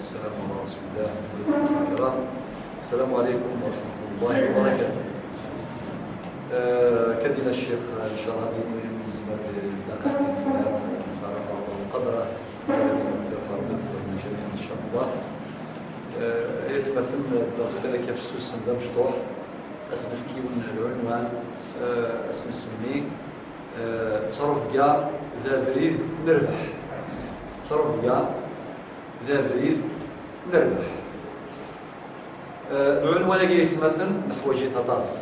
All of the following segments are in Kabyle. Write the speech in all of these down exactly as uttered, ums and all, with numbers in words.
السلام على رسول الله. السلام عليكم ورحمة الله وبركاته. آه، كدينا الشيخ، إن شاء الله، هذه المهم نزمة في الدقائق اللي نتصرف على القدرة. فرمت جميعا إن شاء الله. آه، إيه مثل الدرس كذا كيف السوسن ذا مشطوح. أسنفكي من العنوان، آه، أسنسمي، آه، تصرف كاع ذا بريد نربح. تصرف كاع ذا بريد نربح. آه، العنوان-agi يتمثل نحواجي تطاس،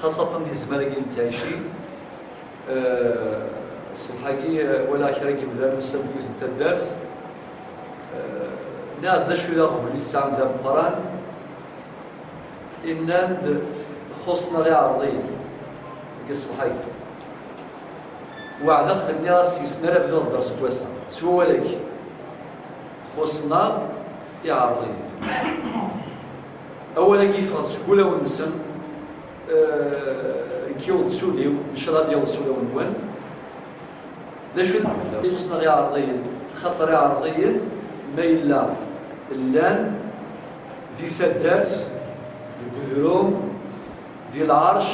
خاصة دي الزمان-agi نتعيشي. آه، الصبح-agi، آه، ولا خير يبدا المسلم يوث التدارت. آه، ناس دا شو ياخذ لسان ذا مقران. إنان خصنا غير عرضين. قص الحي. وعد أخذني راسي سنة بدون درس كويسة. سوى ولك. خصنا يعرضين. أولا كيف غتسقولا ونسن، آه، كيو تسوليو، مش راضي وسولا ونوان. D acu i d-nella? Xṣuṣen iɛerḍiyen, xaṭer iɛerḍiyen ma yella llan di taddart, deg udrum, di lɛerc,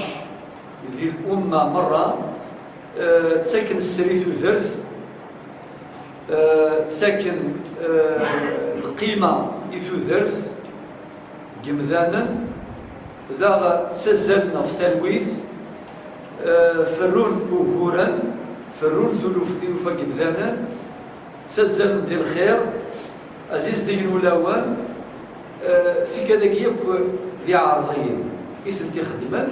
di lumma merra, eh, ttaken sser i tudert, eh, ttaken, eh, lqima i tudert, deg yemdanen, daɣ ttazzalen ɣef talwit, eh, ferrun uguren, ferrun tuluft tilufa n yemdanen, ttazzalen di lxir, ad izdigen ulawen, eh, tikkad-agi yakk d iɛerḍiyen i tent-ixeddmen.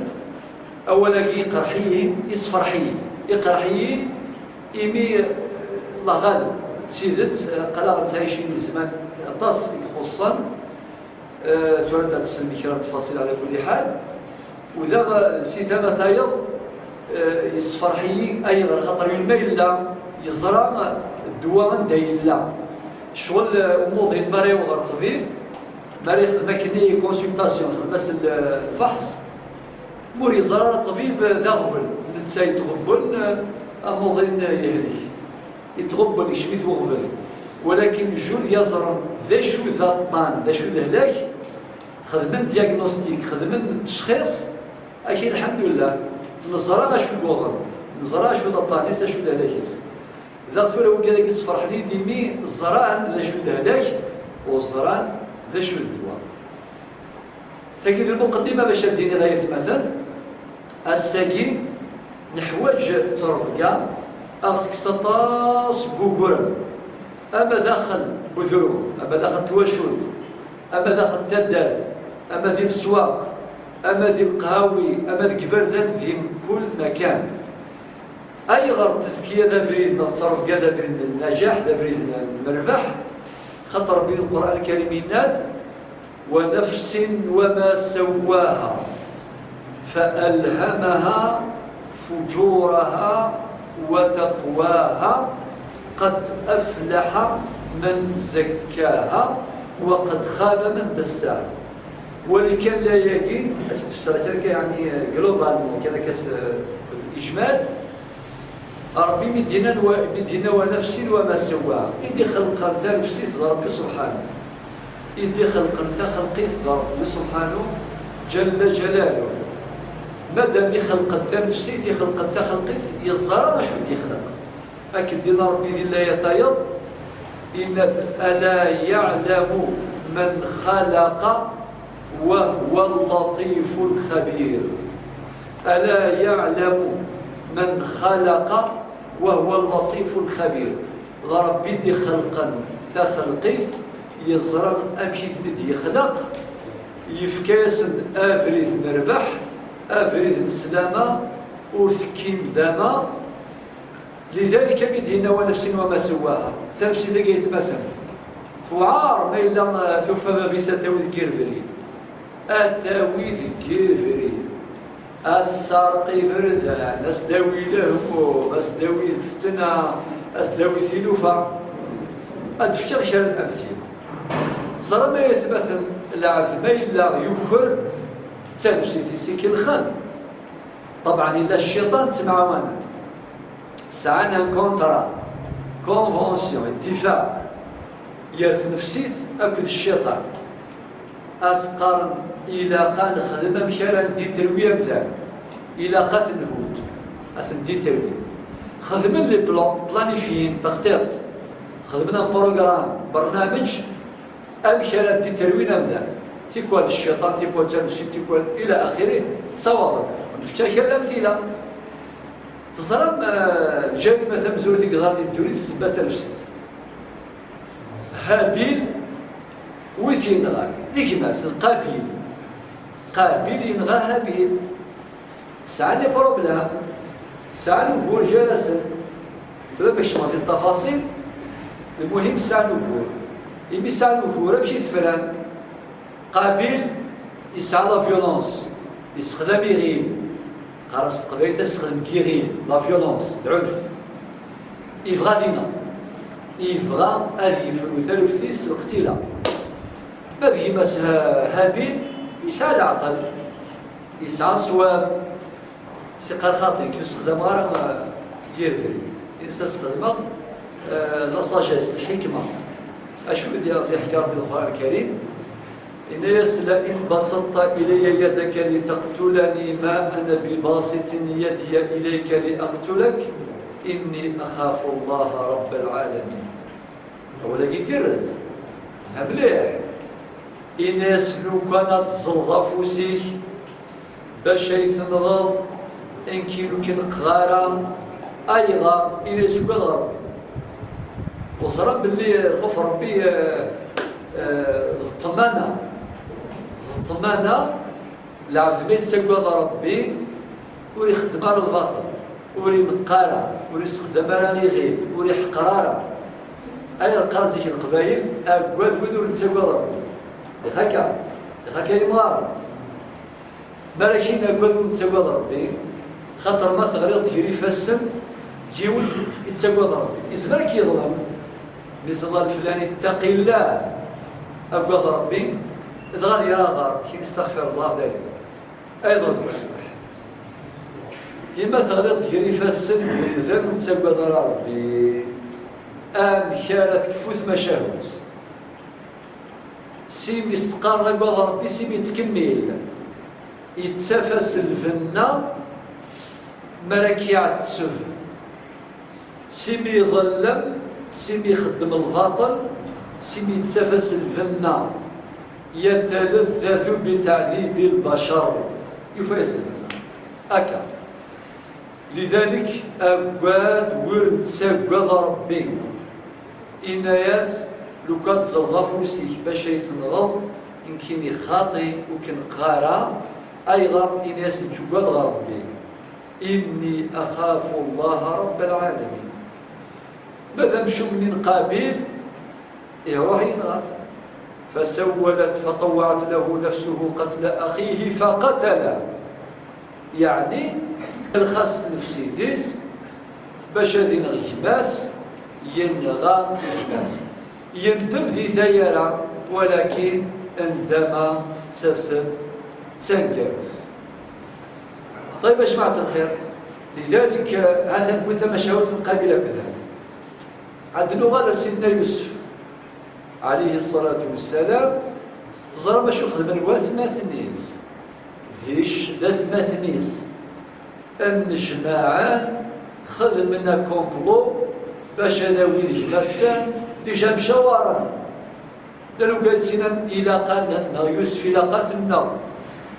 Awal-agi iqerḥ-iyi, isferḥ-iyi. Iqerḥ-iyi imi, eh, laɣal d tidet, eh, aql-aɣ nettɛici di zzman aṭas i ixuṣṣen. Eh, tura ad d-tsellem kra n tfaṣil ɛla kulli ḥal. U daɣ, eh, si tama tayeḍ, eh, yessefreḥ-iyi ayɣer, xaṭer yun ma yella yeẓra ddwa anda yella. Ccɣel, eh, umuḍin mi ara yaweḍ ɣer ṭṭbib, mi ara yexdem akkenni consultation, yexdem-as l-, lfeḥṣ, ma ur yeẓra ara ṭṭbib, eh, d aɣbel, netta yettɣebben, eh, amuḍin, eh, yehlek. Yettɣebben, yecmet uɣbel. Walakin jur yaẓren d acu d aṭṭan, d acu d lehlak, xedmen diagnostic, xedmen ttecxis, aki lḥemdullah, neẓra acu yuḍen, neẓra acu d aṭṭan-is, acu d lehlak-is. Daɣ tura wigad-agi sferḥen-iyi-d imi ẓran d acu d lehlak, u ẓran d acu d ddwa. Tagi d lmuqeddima bac ad d-iniɣ ay atmaten, ass-agi neḥwaǧ ttrebga a ɣ-tekkes aṭas n wuguren, ama daxel n udrum, ama daxel n twacult, ama daxel n taddart, ama di leswaq, ama di leqhawi, ama deg iberdan, di mkul makan. Ayɣer tezkiya d abrid neɣ ttrebga d abrid n lnajaḥ, d abrid n lmerbeḥ? Xaṭer Rebbi di Lqur'an Lkarim yenna-d, ونفس وما سواها فألهمها فجورها وتقواها قد أفلح من زكاها وقد خاب من دساها. Wali kan layagi, ad tt-tefsir kan akka, yeɛni, globalement, kan akka s, ijmal. Ṛebbi mi d-yenna wa, mi d-yenna ونفس وما سواها, i d-ixelqen tanefsit d Ṛebbi subḥanu. I d-ixelqen taxelqit d Ṛebbi subḥanu, ǧalla ǧalalu. Madam ixelqen tanefsit, ixelqen taxelqit, yeẓra acu d-yexleq. Akken d-yenna Ṛebbi di layat tayeḍ, yenna-d: ألا يعلم من خلق وهو اللطيف الخبير. ألا يعلم من خلق وهو اللطيف الخبير. D Ṛebbi i d-ixelqen taxelqit, yeẓra amek i ten-id-yexleq, yefka-yasen-d abrid n rrbeḥ, abrid n sslama, ur tekkin dama. لذلك mi d-yenna ونفس وما سواها, tanefsit-agi ay atmaten, tuɛer ma yella, uh, tufa bab-is ad tawi deg yir brid. Ad tawi deg yir brid. Ad tesserq iberdan, ad s-dawi lehmum, ad s-dawi lfetna, ad s-dawi tilufa. Ad d-fkeɣ kra n amthila. Ẓram ay atmaten, lɛebd ma yella yuker, d tanefsit-is i k-ilxen. Ṭebɛen, yella cciṭan ttemɛawanen. Sɛan un contrat, convention, ittifaq. Gar tnefsit akked cciṭan. As-qqaren ilaq ad nexdem amek ara nditerwi amdan. Ilaq ad t-nhud, ad t-nditerwi. Xedmen les plans, planifyin, textiṭ. Xedmen un programme, bernameǧ, amek ara nditerwin amdan. Tikwal d cciṭan, tikwal d tanefsit, tikwal ila axiri, ttawaḍen. Nefka kra n amtila. Teẓram, eh, ljarima tamezwarut i yeḍran di ddunit, ssebba d tanefsit. Habil, wi t-yenɣan, d gma-s, d Qabil. Qabil yenɣa Habil. Sɛan les problèmes, sɛan ugur gar-asen. Bla ma kecmeɣ di ttafaṣil, lmuhim sɛan ugur. Imi sɛan ugur, amek i t-fran? Qabil yesɛa la violence, yessexdam iɣil. Qqaren s teqbaylit ad sexdem iɣil, la violence, lɛunf. Yebɣa ad ineɣ. Yebɣa ad yefru taluft-is s lqetila. Ma d gma-s Ha-, Habil, yesɛa leɛqel, yesɛa ṣṣwab. Siqar xaṭi, ur sexdameɣ ara, eh, yir brid. Insa sxedmeɣ, eh, la sagesse, lḥikma. Acu i d-, d-iḥka Rebbi di Lqur'an Lkarim? Yenna-yas: لئن بسطت إلي يدك لتقتلني ما أنا بباسط يدي إليك لأقتلك إني أخاف الله رب العالمين. Awal-agi igerrez. Ha mliḥ. Ini-as: lukan ad teẓẓleḍ afus-ik bac ay tenɣeḍ, nekk ur k-neqqeɣ ara. Ayɣer? Ini-as: ugadeɣ Rebbi. Teẓram belli lxuf Rebbi, eh, eh, d ṭṭmana. D ṭṭmana, lɛebd ma yettagad Rebbi, ur ixeddem ara lbaṭel, ur ineqq ara, ur issexdam ara iɣil, ur iḥeqqer ara. Ay qqaren zik Leqbayel: agad win ur nettagad Rebbi. Yak akka, yak akka yemɣaren. Mi ara k-inin agad ur nettagad Rebbi, xaṭer ma teɣliḍ-d gar ifassen yiwen yettagad Rebbi, yezmer ad k-yeḍlem. Mi s-yeḍra leflan: ittaqi llah, agad Rebbi, dɣa ad yerr aḍar, ad k-yini: astaɣfirullah, dayen. Ay ḍleb deg ssmaḥ. Imi teɣliḍ-d gar ifassen n umdan ur nettagad ara Rebbi, amek ara tekfu tmacahut? Simi s-teqqareḍ agad Rebbi, simi yettkemmil, yettaf-as lbenna mi ara k-iɛetteb. Simi iḍellem, simi ixeddem lbaṭel, simi yettaf-as lbenna, يتلذذ بتعذيب البشر. Yufa-yas lbenna. Akka. Lidalik, agad win ur nettagad Rebbi. Inna-yas: lukan teẓẓleḍ afus-ik bac ay tenɣeḍ, nekkini xaṭi, ur k-neqqeɣ ara. Ayɣer? Inna-yas: nekk ugadeɣ Rebbi. إني أخاف الله رب العالمين. Ma d amcum-nni n Qabil, iruḥ yenɣa-t. فسولت فطوعت له نفسه قتل أخيه فقتله. Yeɛni, telxas tnefsit-is bac ad ineɣ gma-s, yenɣa gma-s. Yendem di tayara, walakin ndama tettas-d d taneggarut. Ṭayeb, a jmaɛt lxir, lidalik, ha-t-an wwin tamacahut n Qabil akked Habil. Ad nuɣal ar Sidna Yusef, ɛalayhi ṣṣalatu wassalam, teẓram acu xedmen watmaten-is, d ic-, d atmaten-is, nnejmaɛen, xedmen akomplu bac ad awin gma-tsen, dija mcawaren. Llan wigad s-yennan ilaq ad n-, neɣ Yusef ilaq ad t-nneɣ,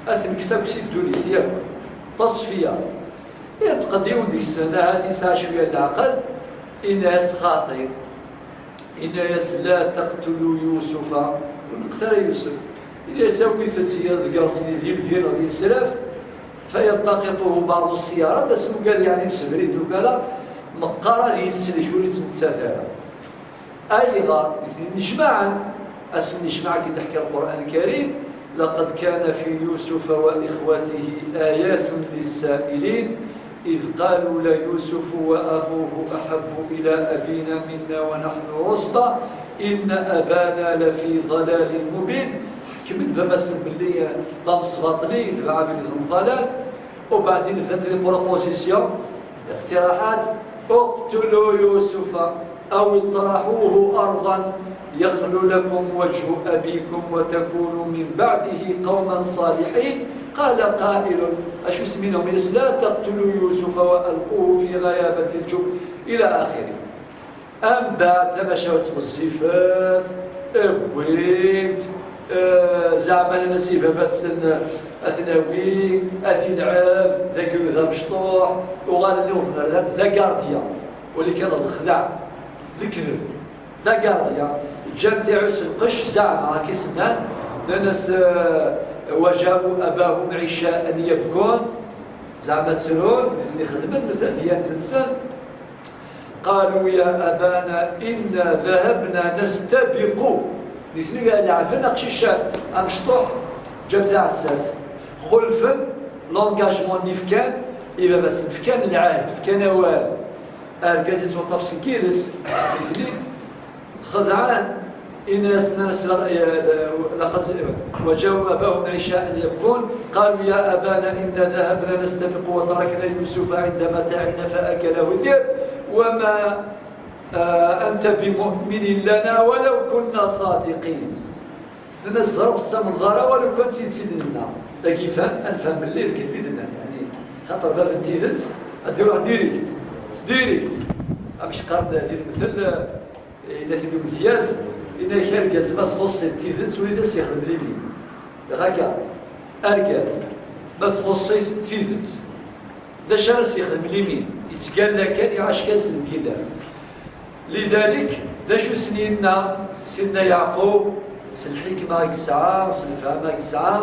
ad t-nekkes akk si ddunit yakk, ṭasfiya. Yenṭeq-d yiwen deg-sen, ahat yesɛa cwiya n leɛqel, yenna-yas: xaṭi. Yenna-yas: لا تقتلوا يوسف, ur neqqet ara Yusef. Yenna-yas: awit-t deg rrezz-nni, di lbir neɣ di tesraft, فيلتقطه بعض السيارة, d asmugad, yeɛni, msebrid lukala, meqqar ad yeslek, ur yettmettat ara. Ayɣer? Nitni nnejmaɛen. Asmi nnejmaɛen, i d-iḥka Lqur'an Lkarim: لقد كان في يوسف وإخوته آيات للسائلين إذ قالوا ليوسف وأخوه أحب إلى أبينا منا ونحن عصبة إن أبانا لفي ضلال مبين. Ḥekmen baba-tsen belli d amesbaṭli, d lɛebd n ḍḍalal. Ubeɛdin bdant les propositions, iqtiraḥat: اقتلوا يوسف أو اطرحوه أرضا يخل لكم وجه أبيكم وتكونوا من بعده قوما صالحين. قال قائل، acu isem-inem? لا تقتلوا يوسف وألقوه في غيابة الجب إلى آخره. Ambeɛd tamacahut ɣezzifet, wwin-t, eh, zeɛma nnan-as i baba-tsen ad t-nawi, ad t-yelɛeb, dagi d amecṭuḥ, uɣalen iwḍen ar da d agardya, wali kan d lexdeɛ, d lekdeb. D agardya, ǧǧan tiɛus lqecc, zeɛma akka i s-nnan, nnan-as, eh, وجاءوا أباهم عشاء يبكون, zeɛma ttrun, nitni xedmen tadyant-nsen. قالوا يا أبانا إنا ذهبنا نستبق. Nitni leɛben aqcic amecṭuḥ, ǧǧan taɛessast. Xulfen l'engagement-nni fkan i baba-tsen, fkan lɛahd, fkan awal. Argaz yettwaṭṭaf seg yiles, nitni xedɛen, inna-yas, nnan-as, لقد وجاءوا أباهم عشاء يبكون قالوا يا أبانا إنا ذهبنا نستبق وتركنا يوسف عند متاعنا فأكله الذئب وما, آه, أنت بمؤمن لنا ولو كنا صادقين. Nnan-as, ẓer ur tettamneḍ ara, walu kan d tidet i d-nenna. Dagi ifan, ad nefhem belli d lekdeb i d-nnan. Yeɛni, xaṭer bab n tidet, ad d-iruḥ direct. Direct. Amek qqaren di lemtel, eh, yenna-t-id umedyaz, yenna-ak argaz ma txuṣṣ-it tidet, ur as-yexdem limin. Dɣa akka, argaz ma txuṣṣ-it tidet, d acu ara s-yexdem limin? Yettgalla kan, iɛac kan s lmgillat. Lidalik, d acu sen-yenna Sidna Yeɛqub, s lḥikma i yesɛa, s lefhama i yesɛa?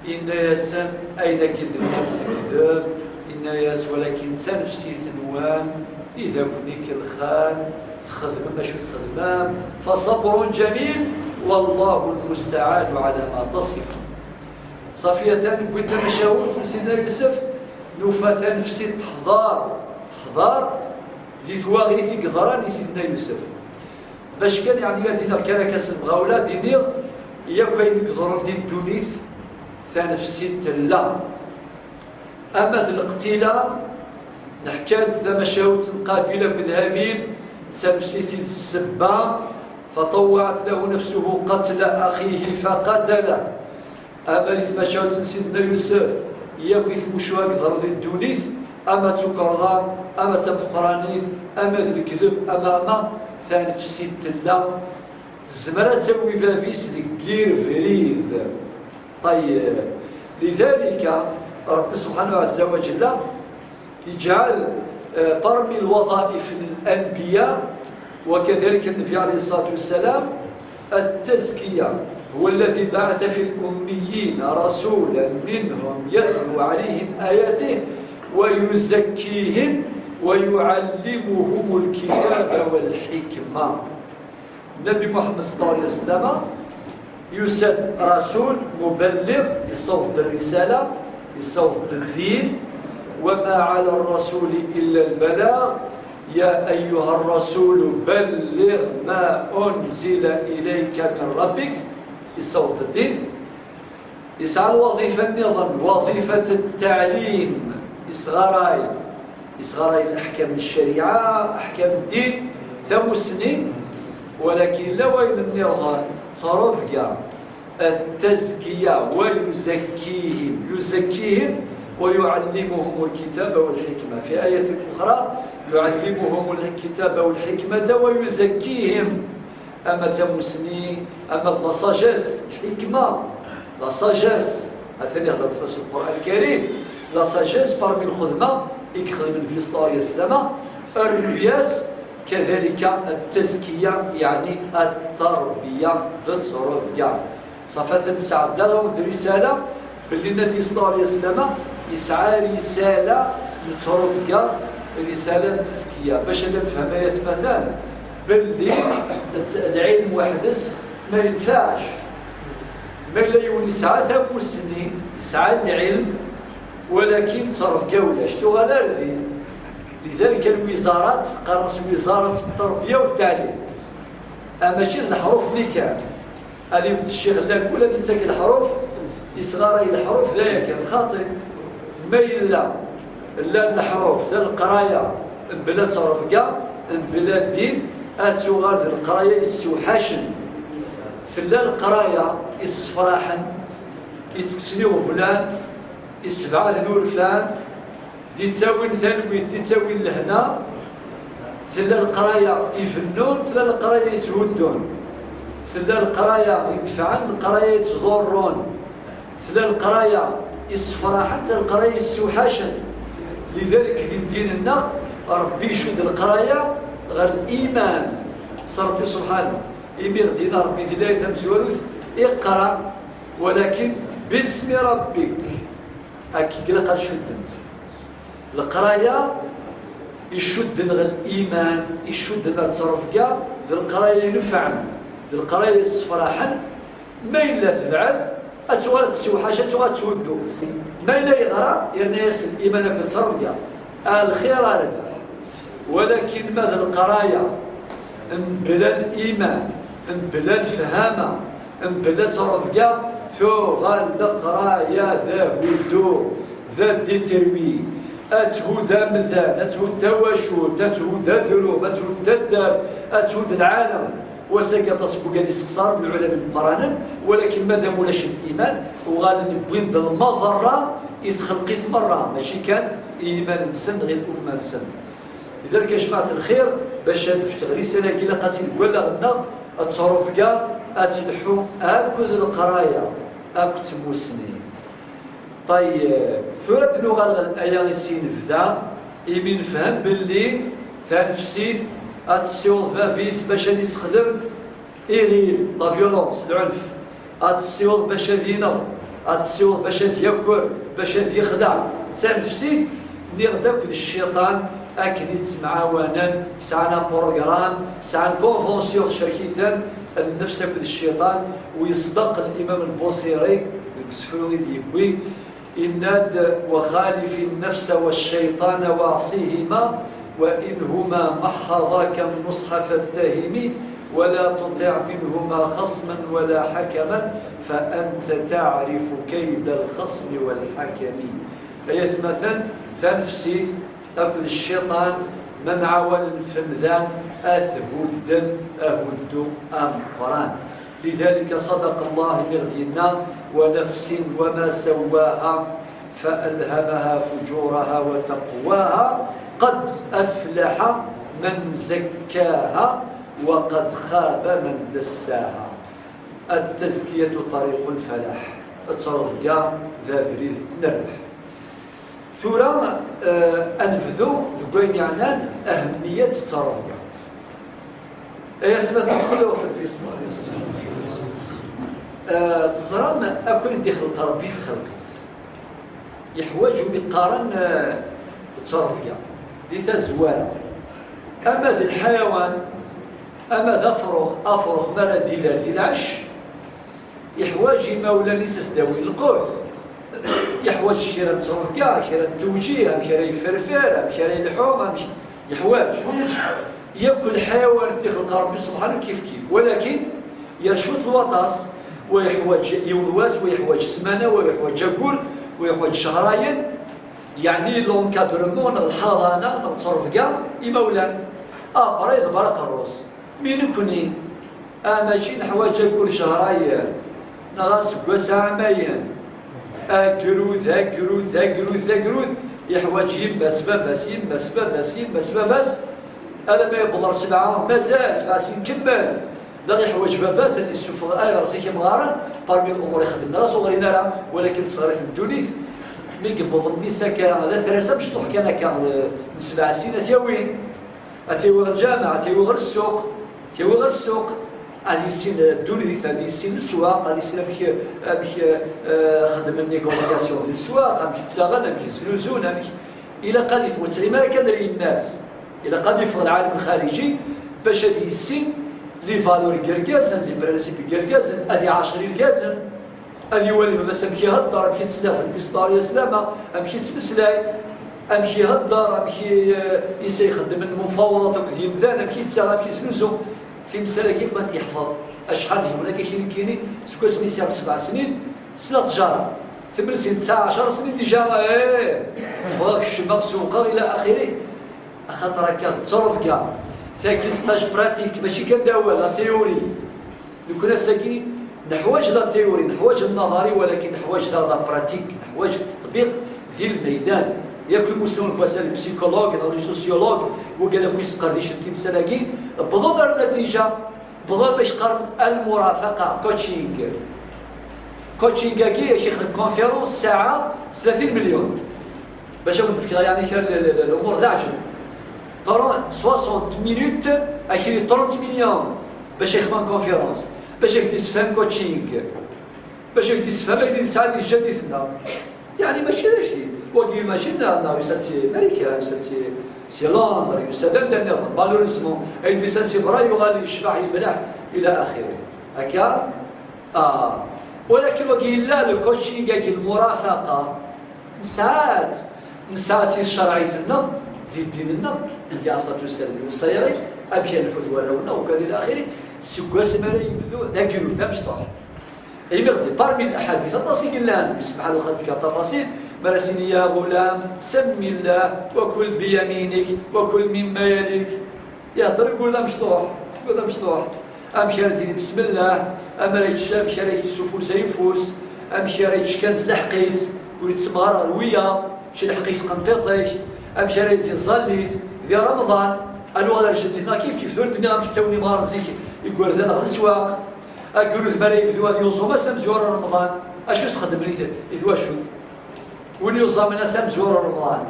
Yenna-yasen, ayen akka i d-nniɣ d lekdeb, yenna-yas, walakin d tanefsit-nwen i d akk-nni ikelxen, txedmem acu txedmem, فصبر جميل والله المستعان على ما تصفون. Ṣafi, atan wwin tamacahut n Sidna Yusef, nufa tanefsit teḥḍer, teḥḍer di twaɣit i yeḍran i Sidna Yusef. Bac kan, yeɛni, ad d-iniɣ kan akka s lemɣawla, ad d-iniɣ, yakk ayen i iḍerrun di ddunit, tanefsit tella. Ama d leqtila, neḥka-d tamacahut n Qabil akked Habil, d tanefsit i d ssebba, فطوعت له نفسه قتل أخيه فقتله. Ama di tmacahut n Sidna Yusef, yakk i tmucuha i iḍerrun di ddunit, ama d tukerḍa, ama d tameqqranit, ama d lekdeb, ama, ama, tanefsit tella, tezmer ad tawi bab-is deg yir brid. Ṭayyeb. Lidalika, Ṛebbi subḥanahu ɛezza wa ǧella, يجعل, آه، parmi الوظائف الأنبياء وكذلك النبي عليه الصلاة والسلام التزكية. هو الذي بعث في الأميين رسولا منهم يتلو عليهم آياته ويزكيهم ويعلمهم الكتاب والحكمة. Nnbi Muḥemmed ṣella Llahu ɛalayhi wa sallam, yusa-d rasul, muballiɣ, yessaweḍ-d rrisala, yessaweḍ-d ddin. وما على الرسول إلا البلاغ. يا أيها الرسول بلغ ما أنزل إليك من ربك. Yessaweḍ-d ddin. Yesɛa lwaḍifa nniḍen, waḍifat ttaɛlim, isɣaray, isɣaray leḥkam n ccariɛa, aḥkam n ddin, tamussni, walakin yella wayen nniḍen, ttrebga, التزكية ويزكيهم، يزكيهم ويعلمهم الكتاب والحكمة. في آية أخرى يعلمهم الكتاب والحكمة ويزكيهم. Ama d tamussni, ama d la sagesse, lḥikma, la sagesse, atan ihder-d fas Lqur'an Lkarim, la sagesse parmi lxedma i ixedmen Nnbi ṣella Llahu ɛalayhi wa sallam, rnu-yas kadalika ttazkiya, yeɛni tterbiya, d ttrebga. Ṣafi, ad nesɛedda-awen-d risala belli Nnbi ṣella Llahu ɛalayhi wa sallam yesɛa risala n ttrebga, risala n tezkiya, bac ad nefhem ay atmaten belli lɛilm weḥd-s ma yenfeɛc. Ma yella yiwen yesɛa tamussni, yesɛa lɛilm, walakin ttrebga ulac, tuɣal ar din. Lidalika lwizarat, qqaren-as wizarat n tterbiya u ttaɛlim. Ah, mačči d leḥruf-nni kan. Ad ibedd ccix n lakul, ad ittak leḥruf, isɣaray leḥruf, d aya kan. Xaṭi, ma yella llan leḥruf d leqraya mebla ttrebga, mebla ddin, Ad tuɣal d leqraya yessewḥacen. Tella leqraya yessefraḥen, yettekksen iɣeblan, yessebɛaden urfan, d-ittawin talwit, d-ittawin lehna. Tella leqraya ibennun, tella leqraya yetthuddun. Tella leqraya inefɛen, leqraya yettḍurrun. Tella leqraya yessefraḥen, tella leqraya yessewḥacen. Lidalik, di ddin-nneɣ, Ṛebbi icudd leqraya ɣer liman s Ṛebbi subḥanahu. Imi ɣ-d-yenna Ṛebbi di layat tamezwarut, iqra, walakin bismi Ṛebbik. Akka i ilaq ad cuddent. Leqraya icudden ɣer liman, icudden ɣer ttrebga, d leqraya inefɛen, d leqraya yessefraḥen. Ma yella tebɛed, ad tuɣal ad tessewḥac, ad tuɣal ad thuddu. Ma yella yeɣra, yerna-yas liman akked ttrebga, a lxir a rrbeḥ. Walakin ma d leqraya mebla liman, mebla lefhama, mebla ttrebga, tuɣal leqraya d ahuddu, d adéterwi. Ad thudd amdan, ad thudd tawacult, ad thudd adrum, ad thudd taddart, ad thudd lɛalem. Wass-agi aṭas n wigad yessexṣaren d lɛulama imeqqranen, walakin madam ulac liman, uɣalen wwin-d lmaḍerra i txelqit merra, mačči kan i yiman-nsen neɣ i lumma-nsen. Lidalik, a jmaɛt lxir, bac ad nefk risala-agi, ilaq ad tt-id deg wallaɣ-nneɣ, ad ttrebga, ad tleḥḥu akked leqraya akked tmusni. Ṭayyeb, tura ad nuɣal ɣer aya i s-nebda, imi nefhem belli tanefsit ad tessiweḍ bab-is bac ad yessexdem iɣil, la violence, lɛunf, ad tessiweḍ bac ad ineɣ, ad tessiweḍ bac ad yaker, bac ad yexdeɛ. D tanefsit, nniɣ-d, akked cciṭan akken i ttemɛawanen, sɛan aprugram, sɛan convention tcerk-iten, nnefs akked cciṭan, u yeṣdeq Limam Lbusiri deg usefru i d-yewwi, yenna-d: وخالف النفس والشيطان واعصهما، وإن هما محضاك النصح فاتهم، ولا تطع منهما خصما ولا حكما، فأنت تعرف كيد الخصم والحكم. Ay atmaten, tanefsit akked cciṭan, ma mɛawanen f umdan, ad t-hudden ahuddu ameqqran. لذلك صدق الله imi ɣ-d-yenna: ونفس وما سواها فألهمها فجورها وتقواها قد أفلح من زكاها وقد خاب من دساها. التزكية طريق الفلاح. Ttrebga d abrid n rrbeḥ. Tura, eh, ad nebdu deg wayen yeɛnan ahemmiyat n ttrebga. Ay atmaten, ṣṣlu ɣef Nnbi ṣella Llahu ɛalayhi wa sallam. Eh, teẓram akk ayen d-ixleq Ṛebbi i txelqit, yeḥwaǧ umi qqaren, eh, ttrebga di tazwara. Ama d lḥayawan, ama d afrux, afrux mi ara d-iler di lɛecc, yeḥwaǧ imawlan-is ad s-d-awin lqut. Yeḥwaǧ kra n ttrebga, kra n tewǧih, amek ara yefferfer, amek ara yelḥu, amek yeḥwaǧ. Yakk lḥayawan i t-ixleq Ṛebbi subḥanahu kif kif. Walakin, ger cwiṭ n waṭas, wa yeḥwaǧ yiwen wass, wa yeḥwaǧ ssmana, wa yeḥwaǧ aggur, wa yeḥwaǧ cehrayen. Yeɛni l'encadrement neɣ lḥaḍana neɣ ttrebga imawlan. Après, ḍebber aqerru-s. Mi nekni, ah, mačči neḥwaǧ aggur cehrayen, neɣ aseggas ɛamayen. Agrud, agrud, agrud, agrud, yeḥwaǧ yemma-s, baba-s, yemma-s, baba-s, yemma-s, baba-s, alamma yewweḍ ɣer sebɛa, mazal sebɛa snin kemmel. Daɣ yeḥwaǧ baba-s ad t-yessufeɣ, ayɣer zik imɣaren, parmi lumuṛ ixeddmen, ɣas ur ɣrin ara, walakin ṣṣeɣrit n ddunit, mi yewweḍ mmi-s akka, d atras amecṭuḥ kan akka, n sebɛa snin, ad t-yawi. Ad t-yawi ɣer lǧameɛ, ad t-yawi ɣer ssuq, ad t-yawi ɣer ssuq, ad yissin ddunit, ad yissin leswaq, ad yissin amek, amek, eh, xeddmen négociation di leswaq, amek ttaɣen, amek znuzun, amek. Ilaq ad yef-, ur ttɣimi ara kan ar yemma-s. Ilaq ad yeffeɣ lɛalem lxariǧi bac ad yissin les valeurs n yergazen, les principes n yergazen, ad iɛacer irgazen. Ad iwali baba-s amek ihedder, amek yettlaɣ f lfisṭarya s lama, amek yettmeslay, amek ihedder, amek i, eh, i s-ixeddem lmufawaḍat akked yimdanen, amek yettaɣ, amek yeznuzu. Timsal-agi ma t-yeḥfeḍ, acḥal d yiwen akka kini kini, seg wasmi i sɛiɣ sebɛa snin, ssneɣ ttjaṛa. Timelsin tesɛa ɛecṛa snin dija, eh, ffɣeɣ, kecmeɣ, sewqeɣ, ila axiri. Axaṭer akka d ttrebga. Tagi stage pratique, mačči kan d awal, la théorie. Nekkni ass-agi neḥwaǧ la théorie, neḥwaǧ nnaḍari, walakin neḥwaǧ daɣ la pratique, neḥwaǧ ttaṭbiq di lmeydan. Yakk imusnawen n wass-a, les psychologues, les sociologues, wigad akk yesqerdicen timsal-agi, wwḍen ar natija, wwḍen amek qqaren المرافقة، coaching. Coaching-agi, ak-ixdem conférence ssaɛa s tlatin melyun. Bac ad wen-d-fkeɣ, yeɛni, kra n l-, l-, l-, lumuṛ d aɛǧeb. Ṭṭuṛen soixante minutes, akiri trente millions bac ad ixdem conférence, bac ad ak-d-issefhem coaching, bac ad ak-d-issefhem ayen i nesɛa di tjaddit-nneɣ. Yeɛni, mačči d ajdid. Wagi mačči d, neɣ yusa-d si Marikan, yusa-d si, si Londres, yusa-d anda nniḍen. Malheureusement, ayen d-yusan si berra yuɣal yecbeḥ, yemleḥ, ila axiri. Akka? Ah. Walakin wagi yella le coaching-agi, المرافقة. Nesɛa-tt, nesɛa-tt i tcerɛit-nneɣ, di ddin-nneɣ, Nnbi ɛalayhi ṣṣalatu wassalam iwṣa-yaɣ-it, amek ara nḥudd warraw-nneɣ, ukad ila axiri, seg wasmi ara yebdu d agrud, d amecṭuḥ. Imi ɣ-d-, parmi laḥadit aṭas i yellan, yesmeḥ lxedf kra tafaṣil, mi ara s-yini: يا غلام سم الله وكل بيمينك وكل مما يليك. Ihedder, yeggul d amecṭuḥ, yeggul d amecṭuḥ. Amek ara d-yini besmellah, amek ara yečč, amek ara yečč s ufus ayeffus, amek ara yečč kan s lḥeqq-is, ur yettemɣar ɣer wiyaḍ, čč lḥeqq-ik tqenṭiṭ-ik, amek ara yeddi ẓẓallit di Remḍan, ad nuɣal ar jadit-nneɣ kif kif, tura d-nniɣ amek ttawin imɣaren zik igerdan ɣer leswaq, agrud mi ara yebdu ad yuẓum ass amezwaru n Remḍan, acu s-xeddmen i t-, i twacult? Win yuẓamen ass amezwaru n Remḍan,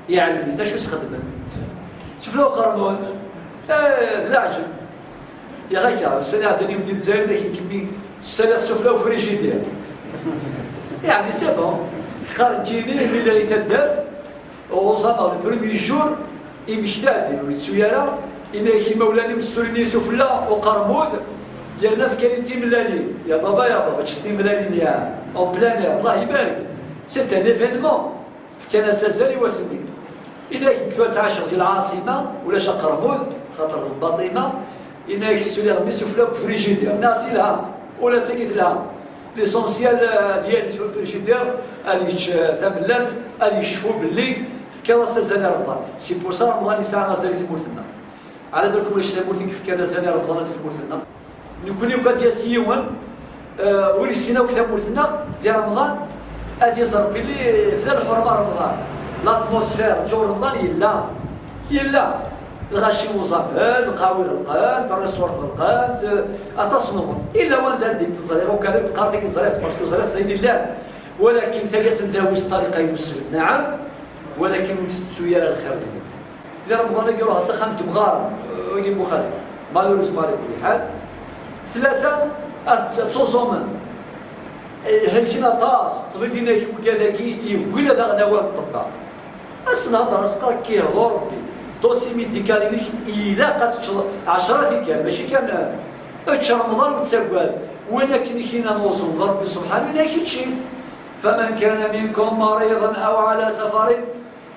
iɛellem-it acu s-xedmen. Sufella uqermud, eh, d leɛǧeb. Yaɣ akka, ussan iɛeddan yumdi Lezzayer, akken kemmi saliɣ sufella ufrijidir. Yeɛni, c'est bon. Qqaren kini, mi lliɣ i taddart, uẓameɣ le premier jour, imekta-d, ur yettu ara, yenna-ak imawlan-im ssullin-iyi sufella uqermud, yerna fkan-iyi timellalin. Ya baba, ya baba, ččet timellalin, ya, en plein air, Allah ibarek. C'est un événement. Fkan-as azal i wass-nni. Yenna-ak, nekk tura ttɛaceɣ di lɛaṣima, ulac aqermud, xaṭer d Baṭima. Yenna-ak, ssuliɣ mmi sufella deg ufrijidir. Nniɣ-as, ilha, ula d tagi telha. L'essentiel, eh, ad yali ufrijidir, ad yečč, eh, tamellalt, ad yecfu belli tefkiḍ-as azal i Remḍan. C'est pour ça Remḍan yesɛa azal i tmurt-nneɣ. Ɛla balek ulac tamurt i yefkan azal i Remḍan akk tmurt-nneɣ. Nekkni, ukan ad d-yas yiwen, eh, ur yessin akk tamurt-nneɣ, di Remḍan, ad iẓer belli tella lḥurma Remḍan. L'atmosphère, lǧew Remḍan yella. Yella. Lɣaci uẓamen, lqahwa ɣelqent, restaurant ɣelqent, eh, aṭas n umuṛ. Illa wanda ara d-teẓriḍ, ukan ad teqqar tagi ẓriɣ-tt, parce que ẓriɣ-tt d ayen yellan. Walakin tagi ad tendawis ṭṭariqa-ines, nɛam, walakin ur tettu ara lxir deg-neɣ. Di Remḍan-agi ruḥ s axxam n temɣaren, wagi muxalfa. Malheureusement, ala kulli ḥal. Tlata, ad tt-, ad tt-uẓumen. Eh, helken aṭas, ṭṭbib yenna-ak wigad-agi yewwin ad aɣen awal n ṭṭebba. Ad s-nhedder, ad s-qqar, kihḍu Rebbi. Dossier médical-inek ilaq ad teččeḍ ɛecra tikkal, mačči kan, eh, ečč Remḍan ur ttagad. Win akken i k-yennan uẓum d Rebbi subḥanu, yenna-ak ečč-it. فمن كان منكم مريضا أو على سفر.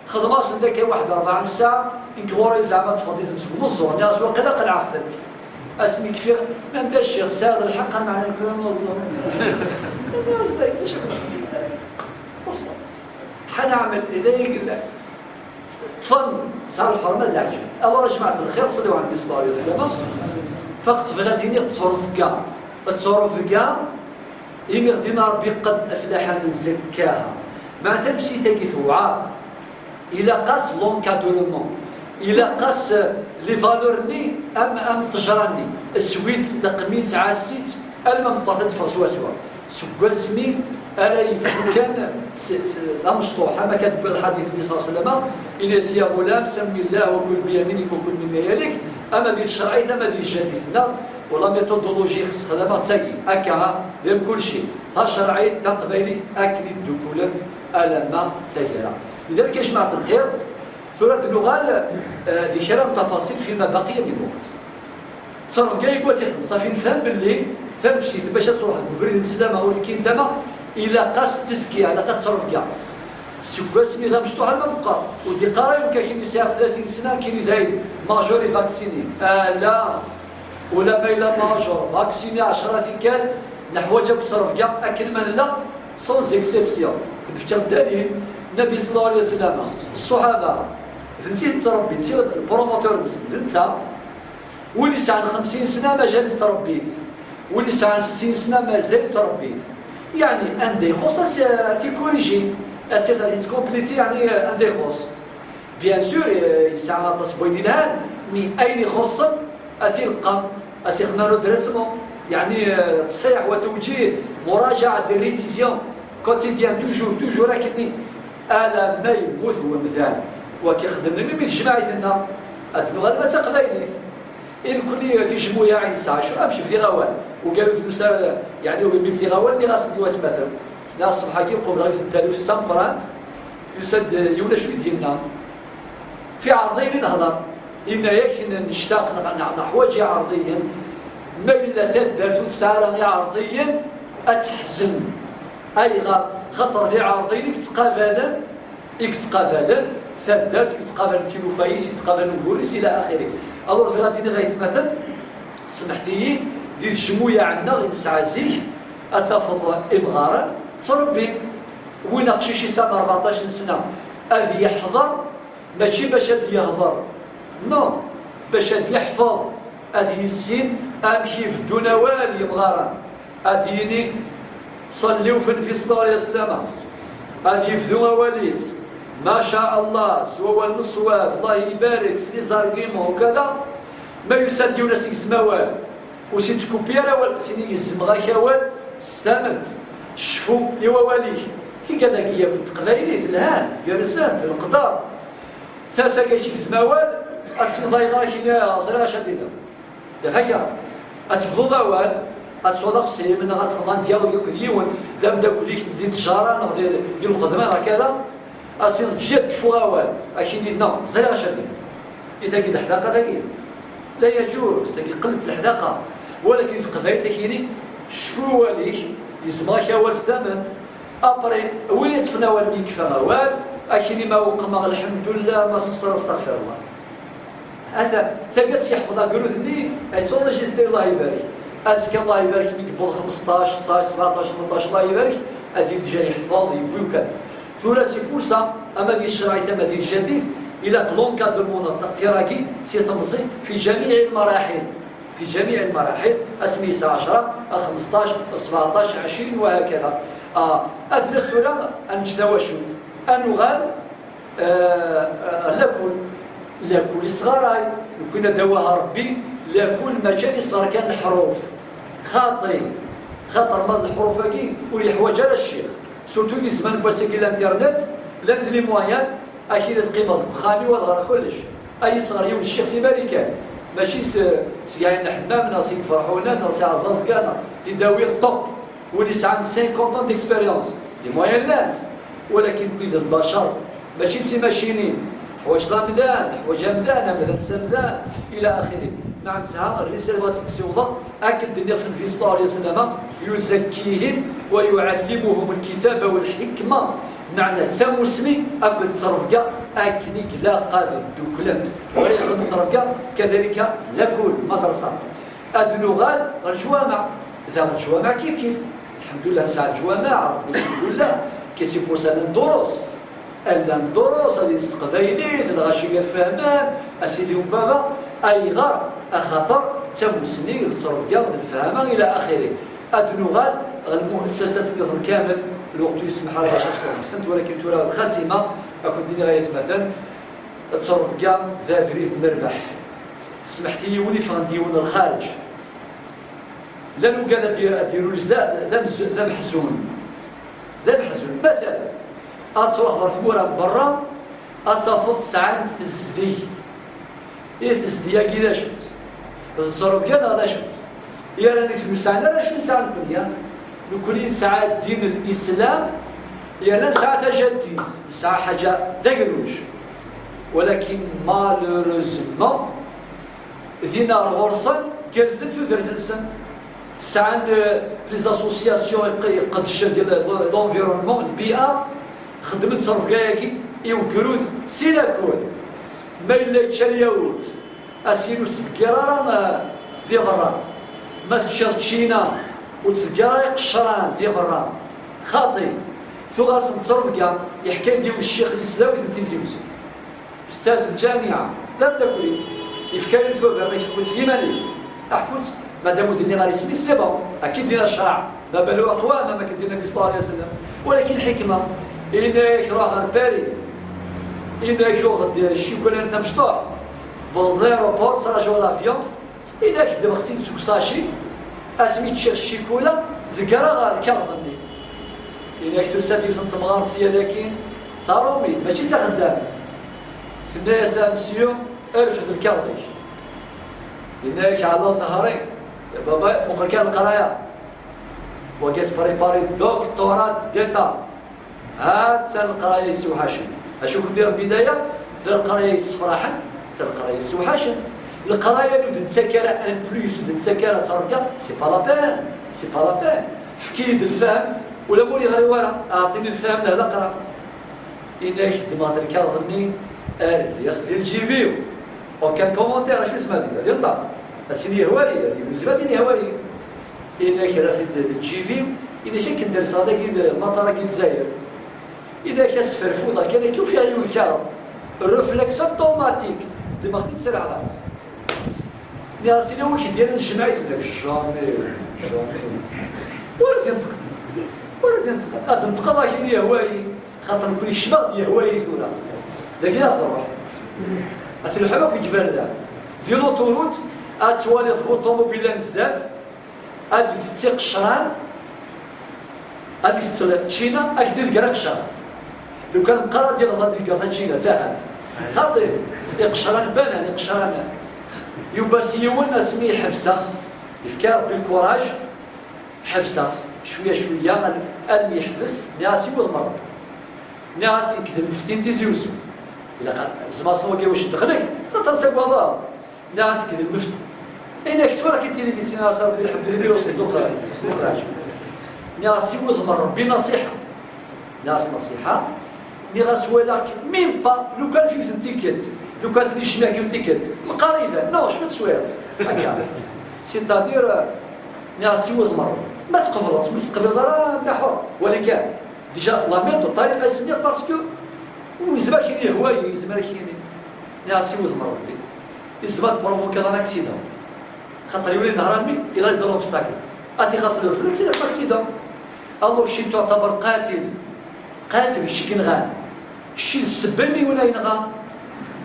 Xedmeɣ-asen-d akka waḥed rebɛa n ssaɛa, nekk ɣur-i zeɛma ṭṭfeɣ-d izem seg umeẓẓuɣ, nniɣ-as waqila qelɛeɣ-ten. Asmi kfiɣ, nnan-d a ccix, tesɛiḍ lḥeqq, ameɛna nekk d ameẓẓuɣ. Nniɣ-as d acu? Ḥanaɛmel, d aya i yellan. Ṭṭfen, sɛan lḥerma d leɛǧeb. Alors, a jmaɛt lxir, ṣellu ɛla Nnbi ṣellallahu ɛlayhi wa sallam. Faqet bɣiɣ ad d-iniɣ d ttṛebga. D ttṛebga, imi ɣ-d-yenna Rebbi: قد أفلح من زكاها. Meɛna tanefsit-agi tewɛer. Ilaq-as l'encadrement. Ilaq-as, eh, les valeurs-nni am, am ṭṭejra-nni. Swi-tt, leqqem-itt, ɛassi-tt, alma meqqret ad d-teffeɣ swaswa. Seg wasmi ara yebdu kan s, s, d amecṭuḥ, ama kan deg lḥadit n Nnbi ṣellallahu ɛlayhi wa sallam, ini-as: يا غلام سم الله وكل بيمينك وكل مما يليك, ama di tcerɛit, ama di tjaddit-nneɣ, u la méthodologie i xedmeɣ d tagi, akka, d kulci, tacerɛit, taqbaylit, akken i ddukkulent alamma d taggara. Lidalik, a jmaɛt lxir, tura ad nuɣal, eh, di kra n tafaṣil فيما بقي من وقت. Ttrebga i wass ixdem, ṣafi nefhem belli tanefsit bac ad truḥ deg ubrid n sslama ur tekkin tama, ilaq-as tezkiya, ilaq-as ttrebga. Seg wasmi d amecṭuḥ alma meqqer, ur d-iqqar ara yemka kini sɛiɣ tlatin sna, kini dayen majeur i vaccini. Ala, ulamma yella majeur, vaccini ɛecra tikkal, neḥwaǧ akk ttrebga akken ma nella, sans exception. Ad d-fkeɣ ddalil, Nnbi ṣellallahu ɛlayhi wa sallam, ṣṣuḥaba, d netta i yettrebbin, d lpromoteur-nsen, d netta. Win yesɛan xemsin sna mazal yettṛebbi-t, win yesɛan settin sna mazal yettṛebbi-t. Yeɛni anda ixuṣṣ as-, ad t-ikuriji, as-, ad yettkompliti, yeɛni anda ixuṣṣ. Bien sûr, eh, yesɛa aṭas n wayen yelhan, mi ayen ixuṣṣen ad t-ileqqem, ad s-ixdem un redressement, yeɛni, eh, ttṣeḥḥiḥ wa tewǧih, murajaɛa, des révisions quotidiennes, toujours, toujours akkenni, alamma yemmut wemdan. Wa k-ixeddmen imi d tejmaɛit-nneɣ, ad d-nuɣal ma d taqbaylit. I nekkni tijmuyaɛ i nesɛa, acu, amek bdiɣ awal? Ugar ur d-nusa ara, yeɛni, ur mi bdiɣ awal, nniɣ-asen i watmaten. Nniɣ ṣṣbeḥ-agi, qubleɣ yiwet n taluft d tameqqrant, yusa-d yiwen acu i d-yenna. F Iɛerḍiyen i nehḍer, yenna-yak n-, nectaq neɣ, neɣ neḥwaǧ Iɛerḍiyen, ma yella taddart ur tesɛi ara Iɛerḍiyen, ad teḥzen. Ayɣer? Xaṭer d Iɛerḍiyen i yettqabalen, i yettqabalen taddart, i yettqabalen tilufa-is, i yettqabalen ugur-is, ila axiri. Alors, bɣiɣ ad d-iniɣ aytmaten, semḥet-iyi, di tejmuyaɛ-nneɣ i nesɛa zik, ad tafeḍ imɣaren ttṛebbin. Win aqcic yesɛan rbeɛṭac n sna, ad yeḥḍer, mačči bac ad yehḍer, non, bac ad yeḥfeḍ, ad yissin amek i beddun awal yemɣaren. Ad d-yini: "Ṣelliw f Nnbi ṣella Llahu ɛalayhi wa sallam." Ad yebdu awal-is, ma ca Allah, s wawal n ṣṣwab, Allah ibarek, s les arguments, ukada. Ma yusa-d yiwen, as-igzem awal, ur s-ittkuppi ara awal, as-ini: "Gezmeɣ-ak awal s tament, cfu i wawal-ik." Tigad-agi yakk n teqbaylit lhant, gerrzent, leqder. Tasa-agi ak-igzem awal, as-tiniḍ ayɣer ak-ini, ẓriɣ acu ad d-iniɣ. Dɣa akka, ad tebduḍ awal, ad tesɛuḍ aqsim, neɣ ad txedmeḍ un dialogue akked yiwen, d ameddakel-ik di ttjara neɣ di, di lxedma neɣ kada, ad s-tiniḍ: "Ǧǧiɣ-k kfuɣ awal", ad k-yini: "Non, ẓriɣ acu ad d-iniɣ." I tagi d leḥdaqa tagi. La yaǧuz, tagi qellet leḥdaqa. Walakin di teqbaylit ad k-yini: "Cfu awal-ik, gezmeɣ-ak awal s tament." Après, win yeṭṭfen awal mi yekfa awal, ad k-yini: "Ma uqmeɣ, lḥemdullah, ma sexṣreɣ, astaɣfirullah." Ata, tagi ad tt-yeḥfeḍ agrud-nni, ad yettṛeǧistri, Allah ibarek. Azekka, Allah ibarek, mi yewweḍ xmesṭac, seṭṭac, sebɛeṭṭac, tmenṭac, Allah ibarek, ad yedja yeḥfeḍ, yewwi kan. Tura, c'est pour ça, ama di ccreɛ, ama di lǧadid, ilaq l'encadrement n tiragi, si temẓi, fi jamiɛ lmaraḥil. Fi jamiɛ lmaraḥil, asmi yesɛa ɛecṛa, xmesṭac, sebɛeṭṭac, ɛecrin, wa hakada. Ah, ad d-nas tura, ad neǧǧ tawacult. Ad nuɣal Eh, lakul, lakul isɣaray, nekkini ad d-awah Rebbi, lakul mačči ad isɣar kan leḥruf. Xaṭi, xaṭer ma d leḥruf-agi ur yeḥwaǧ ara ccix. Surtout di zzman n wass-agi, l'internet, llant les moyens, akkin ad qqimeɣ deg uxxam-iw ad ɣreɣ kullec. Ad yisɣer yiwen ccix si Marikan, mačči s, s Yaɛin Ḥemmam neɣ si Ferḥuna neɣ si Ɛẓaẓga neɣ di Dawir, top. Win yesɛan cinquante ans d'expérience, les moyens llant, walakin wid d lbacer, mačči d timacinin, ḥwaǧ amdan, ḥwaǧ amdan, amdan s amdan, ila axiri. Meɛna nesɛa rrisala bɣiɣ ad tt-id-ssiwḍeɣ, akken d-nniɣ f Nnbi ṣella Llahu ɛalayhi wa sallam: "Yuzakkihim wa yuɛallimuhum lkitaba wal ḥikma", meɛna tamusni akked ttrebga akken i ilaq ad dduklent. Wala yexdem ttrebga, kadalika lakul, madrasa. Ad nuɣal ɣer leǧwameɛ. Da ɣer leǧwameɛ kif kif. Lḥemdullah, nesɛa leǧwameɛ, Rebbi lḥemdullah. Kisi pusan n durus. Llan durus, ad s teqbaylit, lɣaci ad fehmen, a sidi u baba. Ayɣer? Axaṭer d tamusni, d ttrebga, d lefhama, ila axiri. Ad nuɣal ɣer lmuassasat nniḍen kamel, lweqt ur yesmaḥ ara bac ad sent, walakin tura lxatima, ad kent-iniɣ ay atmaten, ttrebga d abrid n rrbeḥ. Smeḥt-iyi, win iffɣen-d yiwen ɣer lxareǧ, llan wigad ad d-, ad d-irulez d a-, d amez-, d ameḥzun. D ameḥzun. Matalan, ad truḥeḍ ɣer tmura n berra, ad tafeḍ sɛan tezdeg. I tezdeg-agi d acu-tt? D ttrebga neɣ d acu-tt? Yerna nitni ur sɛan ara acu nesɛa nekkni, ya. Nekkni nesɛa ddin n Lislam, yerna nesɛa tajaddit, nesɛa ḥaǧa d agerruj. Walakin, malheureusement, din ar ɣur-sen, gerrzen tudert-nsen. Sɛan, euh, les associations iq-, iqeddcen di l-, l'environnement, lbi'a, xeddmen ttrebga-agi i ugrud si lakul. Ma yella yečča lyawurt, a sidi ur tettḍeggir ara, euh, di berra. Ma teččiḍ ččina, ur tettḍeggir ara iqecran di berra. Xaṭi, tuɣ-asen ttrebga, yeḥka-d yiwen ccix di tesdawit n Tizi Uzzu. Ustad lǧamiɛa, d ameddakel-iw. Yefka-yi-d tuber, ma ḥkut f yiman-ik. Ḥkut, madam ur d-nniɣ ara isem-is, c'est bon. Akka i d-yenna ccṛeɛ. Ma balu aqwam, am akken d-yenna Nnbi ṣella Llahu ɛalayhi wa sallam. Walakin lḥikma, yenna-ak ruḥ ɣer Paris. Yenna-ak uɣ-d ccikula n tamecṭuḥt. Wwḍeɣ l'aéroport, ttrajuɣ l'avion. Yenna-ak ddmeɣ-tt-id seg usaci. Asmi ččiɣ ccikula, ḍeggreɣ lkaɣeḍ-nni. Yenna-ak tusa-d yiwet n temɣart sya daki, d taṛumit, mačči d taxeddamt. Tenna-yas a monsieur, rfed lkaɣeḍ-ik. Yenna-ak ɛla ẓhri, ya baba, muqel kan leqraya. Wagi yespripari doctorat d'état. Ha-tt-an leqraya yessewḥacen. Acu i k-d-nniɣ lbidaya? Tella leqraya yessefraḥen, tella leqraya yessewḥacen. Leqraya ur d-nettak ara un plus, ur d-nettak ara ttrebga, c'est pas la peine, c'est pas la peine. Efk-iyi-d lfahem, ula ma ur yeɣri wara, aɛṭini lfahem neɣ leqra. Yenna-ak ddmeɣ-d lkaɣeḍ-nni, rriɣ-t di lǧib-iw. Aucun commentaire, acu yesma din? Ad yenṭeq. Ad s-yini yehwa-yi, ad yini yehwa-yi. Yenna-ak rriɣ-t-id di lǧib-iw, yenna-ak akken derseɣ dagi d lmaṭar-agi n Lezzayer. Yenna-ak asferfudeɣ kan akka ufiɣ yiwen lkaɣeḍ. Réflexe automatique, ddmeɣ-t-id sraḥeɣ-as. Nniɣ-as, ila wi k-d-yerran jmeɛ-iten. Jamais, jamais. Ur ad yenṭeq. Ur ad yenṭeq. Ad d-neṭqeḍ akin yehwa-yi. Xaṭer nekkni kecmeɣ-d yehwa-yi tura. Dagi ad truḥ. Ad telḥu akk deg iberdan. Di l'autoroute, ad twaliḍ bu ṭumubil-a n zdat, ad itett iqecran, ad itett ččina, ad k-d-idger iqecran. Lukan meqqar ad d-iɣeḍ ad d-idger taččina, d tahat. Xaṭi, iqecran banan, iqecran. Yuba s yiwen asmi iḥbes-aɣ-t, yefka Rebbi lkuraj, ḥebseɣ-t cwiya cwiya, al-, almi yeḥbes, nniɣ-as i wudem Rebbi. Nniɣ-as nekk d lmefti n Tizi Uzzu. Ilaq ad, zmaṣ wagi wac ddexlen, xaṭer ttagadeɣ. Nniɣ-as nekk d lmefti. Ayen ak twalaḍ i tilivizyu, nniɣ-as Rebbi lḥemd, imi ur ṣedduq, ṣedduq leɛǧeb. Nniɣ-as i wudem Rebbi nasiḥa. Nniɣ-as nasiḥa. Nniɣ-as walaɣ-k, même pas, lukan f yiwet n tikkelt, lukan f nicna yiwet n tikkelt, meqqar iban, non, cwiṭ cwiṭ, akka. C'est-à-dire, euh, nniɣ-as i wudem Rebbi, ma tqebleḍ, ma teqbileḍ ara, anta ḥur, wali kan. Déjà, la méthode, ṭṭariqa-is nniɣ, parce que ur yezmer kini yehwa-yi, yezmer kini. Nniɣ-as i wudem Rebbi, yezmer ad provoquer un accident. Xaṭer yiwen inehran mi, il reste dans l'obstacle. A t-ixaṣ le réflexe, il reste accident. Alors, kečč tuɛtaber qatil. Qatil, kečč i yenɣan. Kečč i d ssebba imi win ay yenɣa.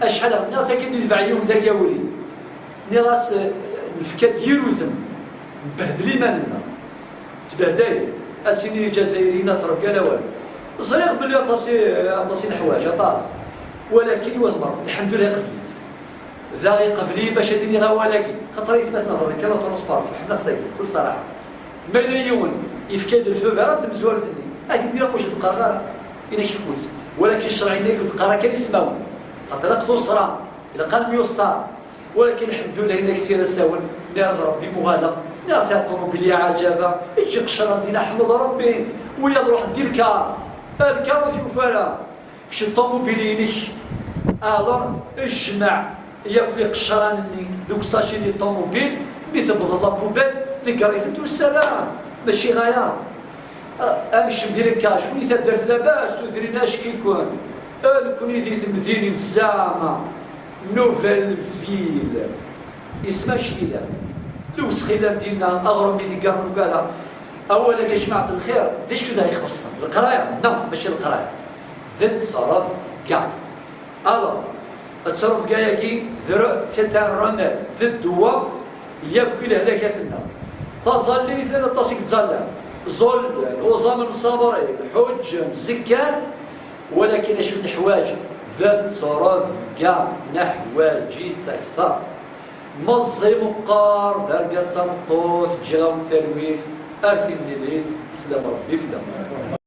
Acḥal nniɣ-as akken d-yedbeɛ yiwen d agawri. Nniɣ-as, eh, nefka-d yir udem. Nbehdel iman-nneɣ. Tbehday. A s-ini Iǧazayriyen ad tṛebbi ala awal. Ẓriɣ belli aṭas i, aṭas i neḥwaǧ, aṭas. Walakin, wa tmer, lḥemdullah, iqbel-itt. Da iqbel-iyi bac ad iniɣ awal-agi. Xaṭer aytmaten-a ɣer kan aṭrunspar, ḥemmleɣ s tagi, bkul ṣṣraḥa. Ma yella yiwen yefka-d lfeu vert am tmezwarut-nni, ad t-id-iniɣ ur d-qqareɣ ara. Ini-k ḥkut. Walakin ccṛeɛ yenna-k ur d-qqar ara kan ismawen. Xaṭer ilaq tuṣra, ilaq ad nemyuṣṣar. Walakin lḥemdullah, ini-k sir asawen, nniɣ d Rebbi muɣaleɣ, nniɣ sɛiɣ ṭumubil ya ɛǧaba, ičči qecran din, ḥmed Rebbi, wiyaḍ ruḥen di lkar, lkar ur t-yufi ara. Kečč ṭumubil-inek, alors jmeɛ yakk iqecran-nni deg usaci di ṭumubil, mi tewwḍeḍ la poubelle, ḍegger-itent, wassalam, mačči ɣaya. A, anekcem di lekkac, win taddart labas, tudrin acki-ken. A, nekni di temdinin, zeɛma, Nouvelle Ville. Isem anect yellan. Lewsex yellan dinna, aɣrum i ḍeggren ukala. Awal-agi, a jmaɛt lxir, d acu i d ixuṣṣen? Leqraya? Non, mačči leqraya. D ttrebga. Alors, ttrebga-agi, d re-, c'est un remède, d ddwa yakk i lehlakat-nneɣ. Taẓallit, aṭas i yettẓallan. Ẓullen, uẓamen ṣabrin, ḥuǧǧen, zekkan, walakin acu neḥwaǧ? D ttrebga, neḥwaǧ-itt akteṛ. Meẓẓi meqqar, d arga d tameṭṭut, ǧǧiɣ-awen talwit, ar timlilit, teslam Rebbi fell-awen.